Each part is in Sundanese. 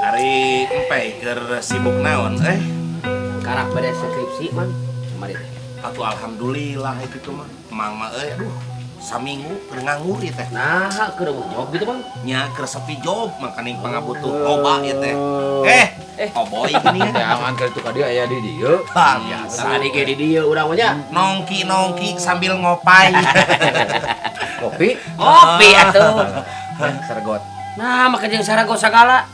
Ari empe keur sibuk naon eh? Karak beres skripsi, Mang. Kamari teh. Atuh alhamdulillah itu mah. Mang mah euy aduh saminggu keur nganggur ieu teh. Nah, keur eueuh job gitu, Mang. Nya keur sepi job makaning pangabutuh loba ieu teh. Eh, Eh. oboy gini ya. Jangan ka itu ka dieu aya di dieu. Ah, biasa. Tadi ge di dieu urang mah nya. Nongki-nongki sambil ngopai. Kopi. Kopi atuh. Sergot. Nah, make jeung sarago sagala.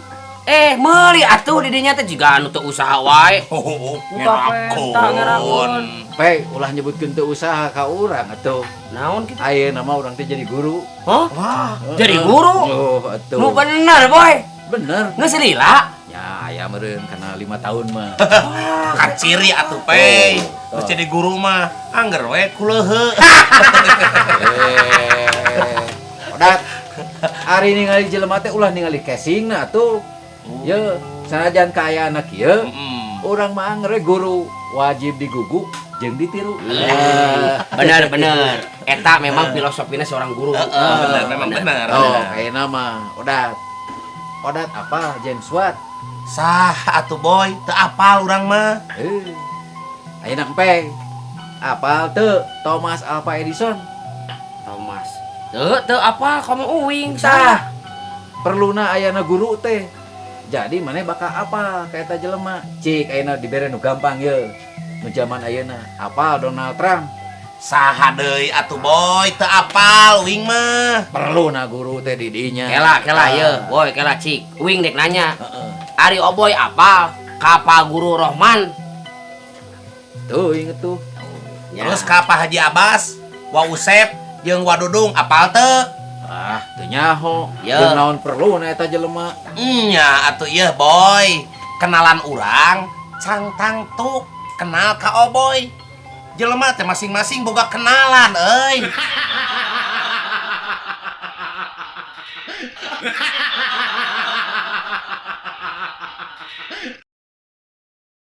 Eh, meuli atuh di dinya teh jiga anu teu usaha wae. Oh, Buka peta, ngerakon. Pe, ulah nyebutkeun teu usaha ka urang atuh. Naon kitu? Ayeuna mah urang teh jadi guru. Hah? Wah, Jadi guru? Oh, atuh. Nu bener, Boy. Bener. Geus lila. Ya, aya meureun kana 5 tahun mah. Kaciri atuh pe. Oh, Terus jadi guru mah angger we kuleuheu. Eh, Odat. Ari ningali jelema teh ulah ningali casingna atuh. Ye, sanajan kaayaan kieu, urang mah angger we guru wajib digugu jeung ditiru. Bener bener. Eta memang filosofina seorang guru. Heeh, bener memang bener. Oh, kayakna mah Odat. Odat apa? James Watt. Sah atuh boy, teu apal urang mah. Eh. Ayeuna empe. Apal teu Thomas Alva Edison? Thomas. Teu teu apa kamu uing Tah. Perluna ayana guru teh. Jadi maneh bakal apa ka eta jelema? Cik ayeuna dibere nu gampang ye. Nu zaman ayeuna apal Donald Trump? Saha deui atuh boy, teu apal uing mah. Perluna guru teh di dinya. Kela kela ye, boy kela cik. Uing dek nanya. Heeh. Ari Oboy apal ka Pak Guru Rohman? Tuh inget tuh. Ya. Terus ka Pak Haji Abbas, Wa Usep jeung Wa Dudung apal teu? Ah, teu nyaho. Ya. Jeung naon perluna eta jelema? Nya atuh ieu boy, kenalan urang cang tangtu kenal ka Oboy. Jelema teh masing-masing boga kenalan euy.